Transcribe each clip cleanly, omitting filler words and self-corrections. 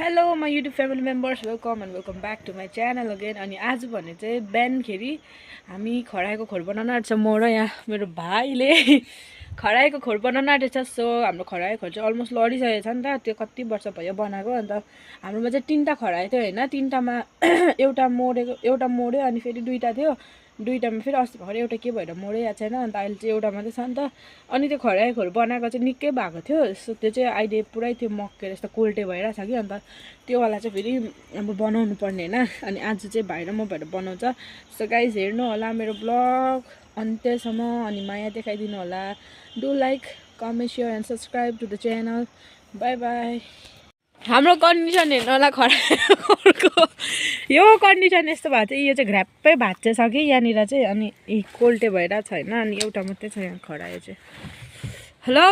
Hello my YouTube family members welcome and welcome back to my channel again. अनि आज भने चाहिँ बिहानखेरि हामी खरायोको खोर बनाउन आँटेछ। म र यहाँ मेरो भाइले खरायोको खोर बनाउन आँटेछ। सो हाम्रो खरायो खोर चाहिँ अलमोस्ट लडिसकेको छ नि त, त्यो कति वर्ष भयो बनाएको। अन्त हाम्रोमा चाहिँ 3टा खरायो थियो होइन, 3टामा एउटा मोड्यो अनि फेरि 2टा थियो, 2टामा फेरि अस्ति भर्खर एउटा के भएर मोडै आएको छैन। अन्त अहिले चाहिँ एउटा मात्रै छ नि त। अनि त्यो खरायो खोर बनाएको चाहिँ निकै भएको थियो। सो त्यो चाहिँ अहिले पुरै त्यो मक्केर यस्तो कोल्टे भइरहेछ कि, अन्त त्योवाला चाहिँ फेरि अब बनाउनु पर्ने होइन। अनि आज चाहिँ भाइ र म भएर बनाउँछ। सो गाइज हेर्नु होला मेरो ब्लग अन्त्यसम्म अनि माया देखाइदिनु होला। Do like comment share and subscribe to the channel. Bye bye. हाम्रो कन्डिसन हेर्नु होला खरायोको। यो कन्डिसन यस्तो भएको चाहिँ, यो चाहिँ घ्राप्पै भाँच्चेछ कि यहाँनिर चाहिँ, अनि कोल्टे भइरहेको छ होइन। अनि एउटा मात्रै छ यहाँ खरायो चाहिँ। Hello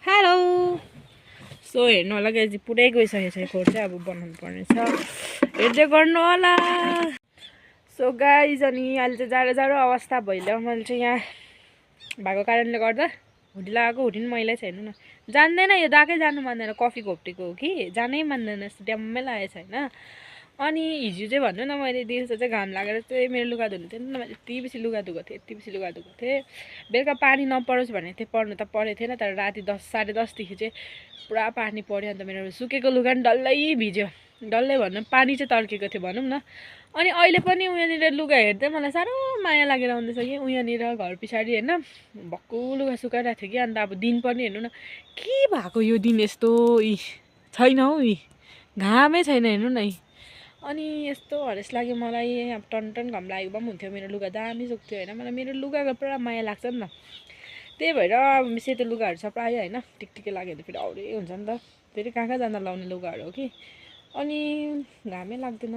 hello. सो हेर्नु होला गाइज पुरै गइसकेको छ खोर चाहिँ, अब बनाउनु पर्ने छ, हेर्दै गर्नु होला। सो गाइज अनि अहिले चाहिँ जाडो जाडो अवस्था भइल्यो। मैले चाहिँ यहाँ भएको कारणले गर्दा हुडी लगाएको, हुडी पनि मैलै छ। हेर्नु न, जान्दैन यो दाकै जानु मान्दैन, कफी घोप्टेको हो कि जानै मान्दैन, यस्तो ड्याम्मै लागेको छ होइन। अनि हिजो चाहिँ भन्नु न, मैले दिउँसो चाहिँ घाम लागेर चाहिँ मेरो लुगा धुनु थियो नि त, मैले यति बेसी लुगा धुएको थिएँ, यति बेसी लुगा धुएको थिएँ। बेलुका पानी नपरोस् भनेको थिएँ, पर्नु त परेको थिएन, तर राति 10 साढे 10देखि चाहिँ पुरा पानी पऱ्यो। अन्त मेरो सुकेको लुगा पनि डल्लै भिज्यो, डल्लै भन्नु पानी चाहिँ तर्केको थियो भनौँ न। अनि अहिले पनि उहाँनिर लुगा हेर्दै मलाई साह्रो माया लागेर आउँदैछ कि, उहाँनिर घर पछाडि होइन भक्कु लुगा सुकाइरहेको थियो कि। अन्त अब दिन पनि हेर्नु न के भएको, यो दिन यस्तो छैन हौ, घामै छैन हेर्नु न। अनि यस्तो हरेस लाग्यो मलाई, अब टन घाम लागेको पनि हुन्थ्यो, मेरो लुगा दामी सुक्थ्यो होइन। मलाई मेरो लुगाको पुरा माया लाग्छ नि त, त्यही भएर अब सेतो लुगाहरू छ प्रायः होइन, टिकटिके लाग्यो भने फेरि औरै हुन्छ नि त, फेरि कहाँ कहाँ जाँदा लाउने लुगाहरू हो कि। अनि घामै लाग्दैन,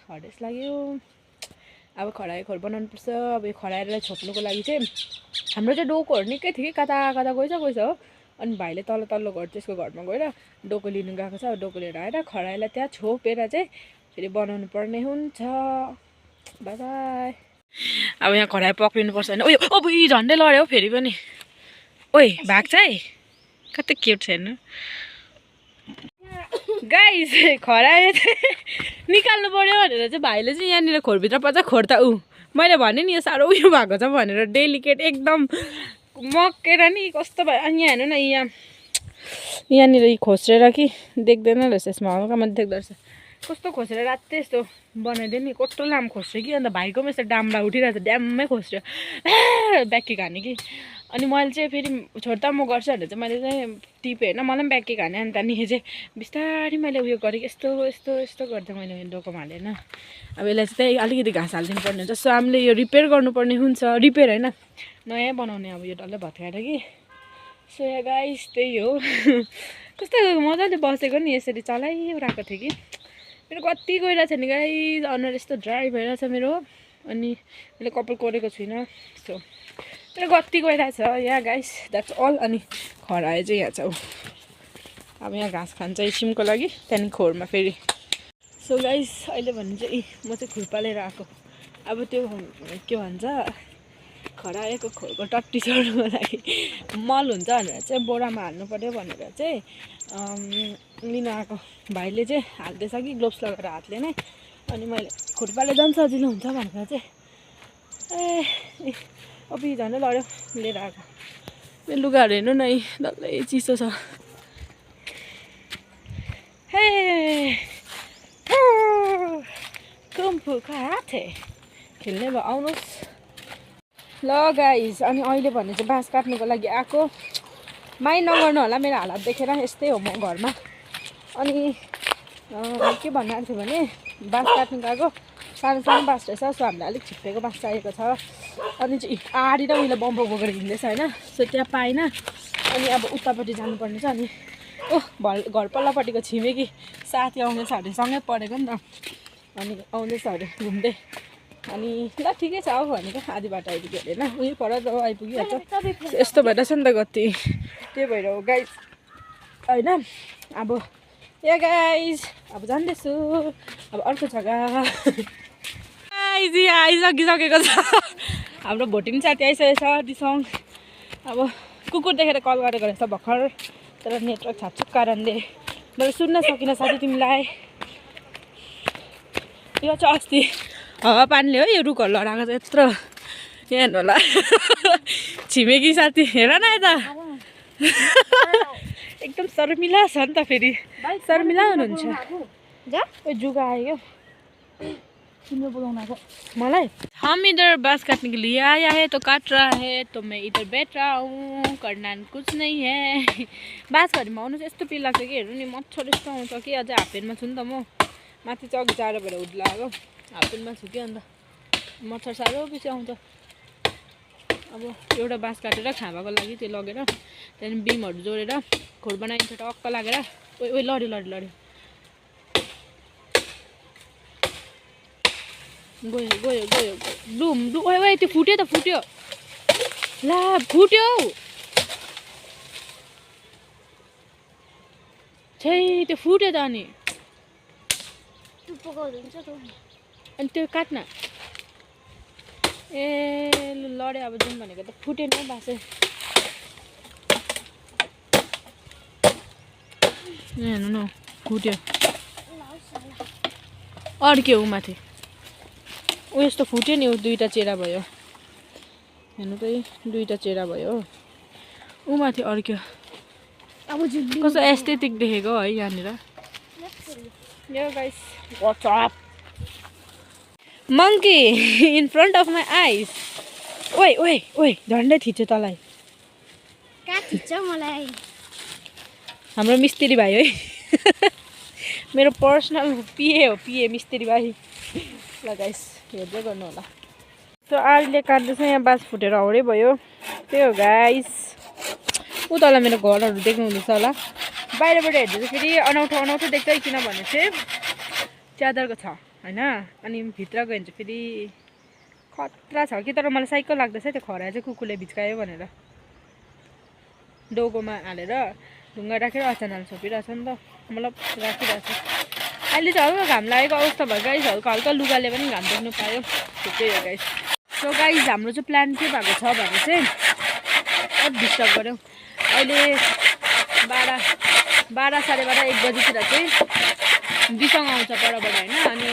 हरेस लाग्यो। अब खरायो खोर बनाउनु पर्छ। अब यो खरायोलाई छोप्नुको लागि चाहिँ हाम्रो चाहिँ डोकोहरू निकै थियो कि, कता कता गइछ हो। अनि भाइले तल्लो घर त्यसको घरमा गएर डोको लिनु गएको छ। डोको लिएर आएर खरायोलाई त्यहाँ छोपेर चाहिँ फेरि बनाउनु पर्ने हुन्छ। By by. अब यहाँ खरायो पक्रिनुपर्छ होइन। उयो अब यी झन्डै लड्यो हौ फेरि पनि। ओइ भाग्छ है, कति क्युट छ हेर्नु गाइस। खरायो चाहिँ निकाल्नु पर्यो भनेर चाहिँ भाइले चाहिँ यहाँनिर खोरभित्र पर्छ। खोर त मैले भने नि यो साह्रो उयो भएको छ भनेर, डेलिकेट एकदम मक्केर नि कस्तो भयो। अनि यहाँ हेर्नु न, यहाँनिर खोस्रेर कि देख्दैन रहेछ, यसमा हल्का मात्रै देख्दो रहेछ, कस्तो खोस्रेर रातै यस्तो बनाइदियो नि, कस्तो लामो खोस्यो कि। अन्त भाइको पनि यस्तो डाम्बा उठिरहेको छ, ड्याम्मै खोस्यो, ब्याकी खाने कि। अनि मैले चाहिँ फेरि छोड्दा म गर्छु भनेर चाहिँ मैले चाहिँ टिपेँ होइन, मलाई पनि ब्याकी खाने। अन्त नि चाहिँ बिस्तारै मैले उयो गरेँ, यस्तो यस्तो यस्तो गर्दा मैले डोकोमा हालेँ होइन। अब यसलाई चाहिँ त्यही अलिकति घाँस हालिदिनु पर्ने हुन्छ। सो हामीले यो रिपेयर गर्नुपर्ने हुन्छ, रिपेयर होइन नयाँ बनाउने, अब यो डल्लै भत्काएर कि। सो या गाइस त्यही हो। कस्तो मजाले बसेको नि, यसरी चलाइरहेको थिएँ कि। मेरो कति गइरहेको छ नि गाइस, अनुहार यस्तो ड्राई भइरहेछ मेरो। अनि मैले कपाल कोरेको छुइनँ, सो मेरो कति गइरहेछ यहाँ गाइस, द्याट्स अल। अनि खरायो चाहिँ यहाँ छ। अब यहाँ घाँस खान्छ एकछिनको लागि, त्यहाँदेखि खोरमा फेरि। सो गाइस अहिले भने चाहिँ म चाहिँ खुर्पा लिएर आएको। अब त्यो के भन्छ, खरायोको खोरको टट्टी चढ्नुको लागि मल हुन्छ भनेर चाहिँ बोरामा हाल्नु पर्यो भनेर चाहिँ लिन आएको। भाइले चाहिँ हाल्दैछ कि ग्लोभ्स लगाएर हातले नै। अनि मैले खुर्पाले झन् सजिलो हुन्छ भनेर चाहिँ अब झन्डै लड्यो लिएर आएको। मेरो लुगाहरू हेर्नु न, डल्लै चिसो छ। हे कुम्फु खाथे खेल्ने भयो, आउनुहोस् ल गाइस। अनि अहिले भने चाहिँ बाँस काट्नुको लागि आएको। माइन्ड नगर्नु होला मेरो हालत देखेर, यस्तै हो म घरमा। अनि के भन्नु आएको थियो भने, बाँस काट्नु गएको, सानो सानो बाँस रहेछ। सो हामीलाई अलिक छिप्पेको बाँस चाहिएको छ। अनि चाहिँ आडी र उहिले बम्बो बोकेर हिँड्दैछ होइन। सो त्यहाँ पाएन। अनि अब उतापट्टि जानुपर्ने छ। अनि घर पल्लोपट्टिको छिमेकी साथी आउँदैछ अरे, सँगै पढेको नि त, अनि आउँदैछ अरे घुम्दै। अनि ल ठिकै छ हौ भनेको, आधी बाटो आइपुग्यो अरे होइन, उयो पर त आइपुगिहाल्छ। यस्तो भइरहेछ नि त कति, त्यही भएर हो गाइस होइन। अब या गाइस अब जान्दैछु अब अर्को जग्गा। आइसकिसकेको छ हाम्रो भोटिङ साथी, आइसकेको छ दिसङ। अब कुकुर देखेर कल गरेको रहेछ भर्खर, तर नेटवर्क छाप्छुक कारणले मैले सुन्न सकिनँ साथी तिमीलाई। यो चाहिँ अस्ति हावापानीले हो यो रुखहरू लडाएको चाहिँ यत्रो यहाँ हेर्नु होला। छिमेकी साथी हेर न यता एकदम शर्मिला छ नि त फेरि शर्मिला हुनुहुन्छ। जुगा आयो तिम्रो बोलाउनको मलाई। हम इधर बाँस काटने के लिए आया है तो काट रहा है तो मैं इधर बैठ रहा हूँ करना कुछ नहीं है। बाँसघारीमा आउनु चाहिँ यस्तो पिर लाग्छ कि हेर्नु नि मच्छर यस्तो आउँछ कि अझै हाफपेन्टमा छु नि त म माथि चाहिँ अघि जाडो भएर हुड लाग्यो हाफपेन्टमा छु कि अन्त मच्छर साह्रो बेसी आउँछ। अब एउटा बाँस काटेर खाँबाको लागि त्यो लगेर त्यहाँदेखि बिमहरू जोडेर खोर बनाइन्छ टक्क लागेर ओ लड्यो लड्यो लड्यो गयो गयो गयो डुम डु ओ त्यो फुट्यो त फुट्यो ला फुट्यो छै त्यो फुट्यो त अनि त्यो काट्न ए लड्यो अब जाउँ भनेको त फुटेन बाँसै हेर्नु न फुट्यो अड्क्यो ऊ माथि ऊ यस्तो फुट्यो नि ऊ दुईवटा चेरा भयो हेर्नु त दुईवटा चेरा भयो ऊ माथि अड्क्यो कस्तो एस्थेटिक देखेको है यहाँनिर yo guys what's up monkey in front of my eyes ओइ ओइ ओइ झन्डै थिच्यो तँलाई कहाँ थिच्छ मलाई हाम्रो मिस्त्री भाइ है मेरो पर्सनल पिए हो पिए मिस्त्री भाइ ल गाइस हेर्दै गर्नु होला। सो आलीले काट्दैछ यहाँ बाँस फुटेर हाउडै भयो त्यही हो गाइस। ऊ तल मेरो घरहरू देख्नु हुँदैछ होला बाहिरबाट हेर्दा चाहिँ फेरि अनौठो अनौठो देख्छ किनभने चाहिँ च्यादरको छ होइन अनि भित्र गयो भने चाहिँ फेरि खतरा छ कि तर मलाई साइकल लाग्दैछ त्यो खरा चाहिँ कुकुरले भिच्कायो भनेर डोगोमा हालेर ढुङ्गा राखेर अचानक छोपिरहेछ नि त मतलब राखिरहेछ। अहिले चाहिँ हल्का घाम लागेको अवस्था भयो गाइस हल्का हल्का लुगाले पनि घाम देख्नु पायो ठिकै हो गाइस। सो गाइस हाम्रो चाहिँ प्लान के भएको छ भने चाहिँ डिस्टर्ब गऱ्यौँ अहिले 12 साढे 12 1 बजीतिर चाहिँ दिसङ आउँछ परबाट होइन अनि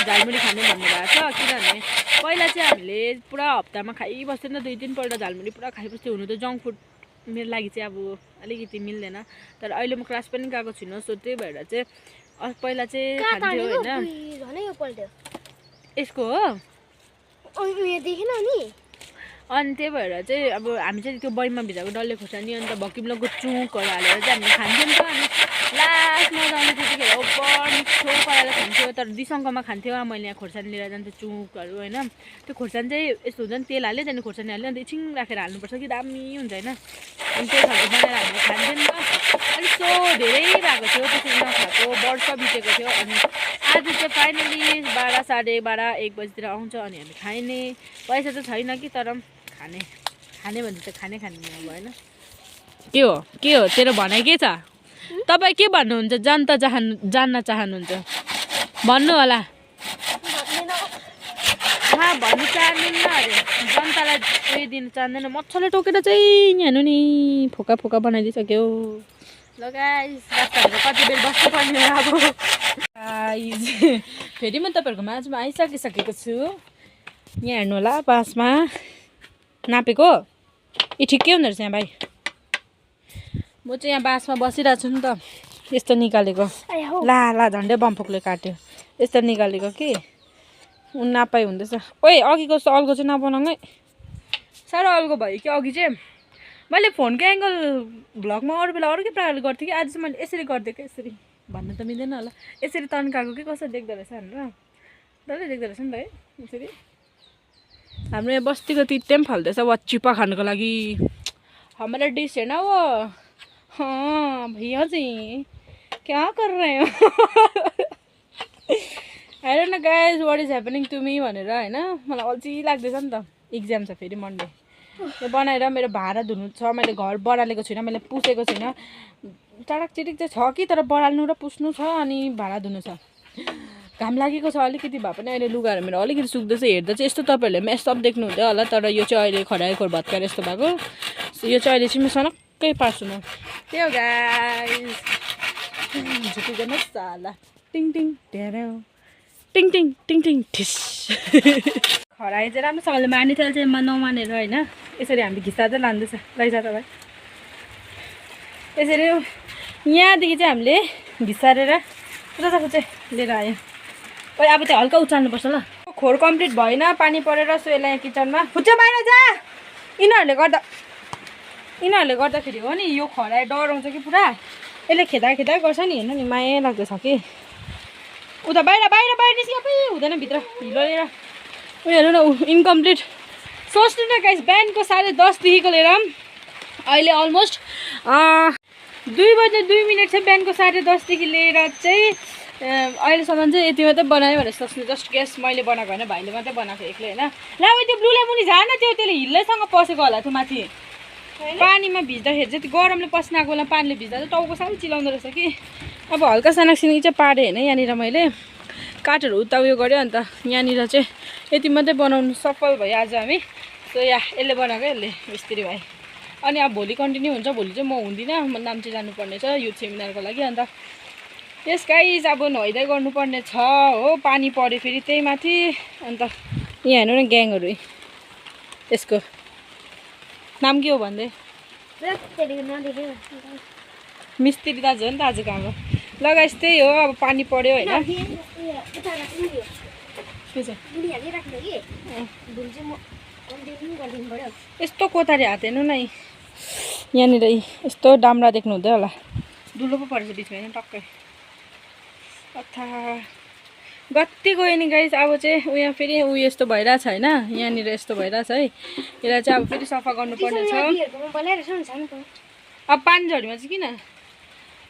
झालमुरी खानु भन्नुभएको छ किनभने पहिला चाहिँ हामीले पुरा हप्तामा खाइबस्थ्यो नि त 2-3 पल्ट झालमुरी पुरा खाइबस्थ्यो हुनु त जङ्क फुड मेरो लागि चाहिँ अब अलिकति मिल्दैन तर अहिले म क्लास पनि गएको छुइनँ सो त्यही भएर चाहिँ पहिला चाहिँ खान्थ्यो होइन यसको हो अनि त्यही भएर चाहिँ अब हामी चाहिँ त्यो बयममा भिजाएको डल्ले खोर्सानी अन्त भकिम्लोको चुकहरू हालेर चाहिँ हामीले खान्थ्यौँ नि त अनि लास्टमा जाँदा त्यतिखेर ओपर मिठो पाराले खान्थ्यो तर दिसङ्गमा खान्थ्यो मैले यहाँ खोर्सानी लिएर जान्थ्यो चुकहरू होइन त्यो खोर्सानी चाहिँ यस्तो हुन्छ नि तेल हाल्यो त्यहाँदेखि खोर्सानी हाल्यो अन्त एकछिन राखेर हाल्नुपर्छ कि दामी हुन्छ होइन अनि त्यो खालको बनाएर हामीले खान्थ्यौँ नि त अनि सो धेरै भएको थियो त्यसरी नखाएको वर्ष बितेको थियो अनि आज चाहिँ फाइनली 12 साढे 12 1 बजीतिर आउँछ अनि हामी खाने पैसा चाहिँ छैन कि तर खाने भने चाहिँ खाने भएन। के हो तेरो भनाइ के छ तपाईँ के भन्नुहुन्छ जान्न चाहनुहुन्छ भन्नु होला भन्नु चाहनुहुन्न अरे जनतालाई उयो दिन चाहँदैन मच्छरले टोकेर चाहिँ हेर्नु नि फोका फोका बनाइदिइसक्यो ल गाइस कति बेर बस्नुपर्ने हो अब गाइस फेरि म तपाईँहरूको माझमा आइसकिसकेको छु यहाँ हेर्नु होला बाँसमा नापेको ए ठिकै हुँदो रहेछ यहाँ भाइ म चाहिँ यहाँ बाँसमा बसिरहेको छु नि त यस्तो निकालेको ला झन्डै बम्फोकले काट्यो यस्तो निकालेको कि नापाइ हुँदैछ ओइ अघिको जस्तो अल्गो चाहिँ नबनाउनु है साह्रो अल्गो भयो कि अघि चाहिँ मैले फोनको एङ्गल भ्लगमा अरू बेला अरूकै प्रकारले गर्थेँ कि आज चाहिँ मैले यसरी गरिदिएको यसरी भन्नु त मिल्दैन होला यसरी तन्काएको कि कस्तो देख्दो रहेछ भनेर डल्लै देख्दो रहेछ नि त है यसरी हाम्रो यहाँ बस्तीको तिते पनि फल्दैछ वाचिपा खानुको लागि हमारा डिस है ना वो हाँ भैया जी क्या कर रहे हो I don't know guys what is happening to me भनेर हैन मलाई अल्छी लाग्दैछ नि त एक्जाम छ फेरि मन्डे यो बनाएर मेरो भाँडा धुनु छ मैले घर बढालेको छुइनँ मैले पुसेको छुइनँ चडक चिटिक चाहिँ छ कि तर बढाल्नु र पुस्नु छ अनि भाँडा धुनु छ घाम लागेको छ अलिकति भए पनि अहिले लुगाहरू मेरो अलिकति सुक्दैछ हेर्दा चाहिँ यस्तो तपाईँहरूले मेसअप देख्नुहुँदै होला तर यो चाहिँ अहिले खराएको भत्काएर यस्तो भएको यो चाहिँ अहिले चाहिँ म सनक्कै पार्छु म त्यही हो गाइस झुकिँदैन साला टिङ टिङ टेरौ टिङ टिङ टिङ टिङ ठिस खरायो चाहिँ राम्रोसँगले माने चाहिँ नमानेर होइन यसरी हामीले घिसार्दै लाँदैछ लैजा तपाईँ यसरी यहाँदेखि चाहिँ हामीले घिसारेर उता चाहिँ लिएर आयो अब चाहिँ हल्का उचाल्नुपर्छ ल खोर कम्प्लिट भएन पानी परेर सो यसलाई किचनमा फुच्चा बाहिर जा यिनीहरूले गर्दाखेरि हो नि यो खरायो डराउँछ कि पुरा यसले खेदा गर्छ नि हेर्नु नि माया लाग्दैछ कि उता बाहिर निस्क्यो हुँदैन भित्र हिलो लिएर उयोहरू न इन्कम्प्लिट सोच्नु न गाइस बिहानको 10:30देखिको लिएर अहिले अलमोस्ट 2:02 छ बिहानको 10:30देखि लिएर चाहिँ अहिलेसम्म चाहिँ यति मात्रै बनायो भनेर सोच्नु जस्ट गेस मैले बनाएको होइन भाइले मात्रै बनाएको एक्लै होइन ल त्यो ब्लुलाई मुनि झा न त्यसले हिल्लैसँग पसेको होला त्यो माथि पानीमा भिज्दाखेरि चाहिँ त्यो गरमले पस्न आएको बेला पानीले भिज्दा चाहिँ टाउको साह्रै चिलाउँदो रहेछ कि अब हल्का सानाकसिनी चाहिँ पारेँ होइन यहाँनिर मैले काठहरू उता उयो गरेँ अन्त यहाँनिर चाहिँ यति मात्रै बनाउनु सफल भयो आज हामी सो यसले बनाएको यसले मिस्त्री भाइ अनि अब भोलि कन्टिन्यू हुन्छ भोलि चाहिँ म हुँदिनँ म नाम्ची जानुपर्ने छ युथ सेमिनारको लागि अन्त यस गाइज अब नुहाइदै गर्नुपर्ने छ हो पानी पऱ्यो फेरि त्यही माथि अन्त यहाँ हेर्नु न ग्याङहरू यसको नाम के हो भन्दै मिस्त्री दाजु हो नि त आजको हाम्रो ल गाइस त्यही हो अब पानी पऱ्यो होइन यस्तो कोतारी हात हेर्नु न यहाँनिर यस्तो डाम्रा देख्नु हुँदै होला दुलो पो परेछ बिचमा होइन टक्कै अथा गति गयो नि गाइस अब चाहिँ उयो फेरि उयो यस्तो भइरहेछ होइन यहाँनिर यस्तो भइरहेछ है यसलाई चाहिँ अब फेरि सफा गर्नुपर्ने छ अब पानी झरीमा चाहिँ किन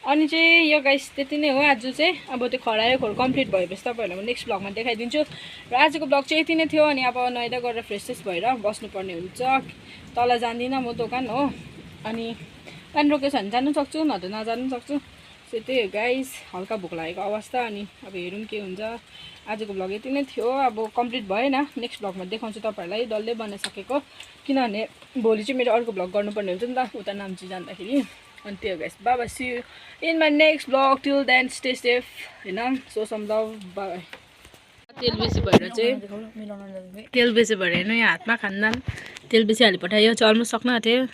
अनि चाहिँ यो गाइस त्यति नै हो आज चाहिँ अब त्यो खरायो खोर कम्प्लिट भएपछि तपाईँहरूलाई म नेक्स्ट ब्लगमा देखाइदिन्छु र आजको ब्लग चाहिँ यति नै थियो अनि अब नुहाइदा गरेर फ्रेस भएर बस्नुपर्ने हुन्छ तल जान्दिनँ म दोकान हो अनि पानी रोकेछ भने जानु सक्छु नत्र नजानु सक्छु सो त्यही हो गाइस हल्का भोक लागेको अवस्था अनि अब हेरौँ के हुन्छ आजको ब्लग यति नै थियो अब कम्प्लिट भएन नेक्स्ट ब्लगमा देखाउँछु तपाईँहरूलाई डल्लै बनाइसकेको किनभने भोलि चाहिँ मेरो अर्को ब्लग गर्नुपर्ने हुन्छ नि त उता नाम्ची जाँदाखेरि अनि त्यो गाइस बाबा see you in my next blog till then stay safe होइन सो सम लभ बाई तेल बेसी भएर चाहिँ तेल बेसी भएर हेर्नु यहाँ हातमा खान्दा तेल बेसी हाली पठायो चाहिँ अलमोस्ट सक्नु आँट्यो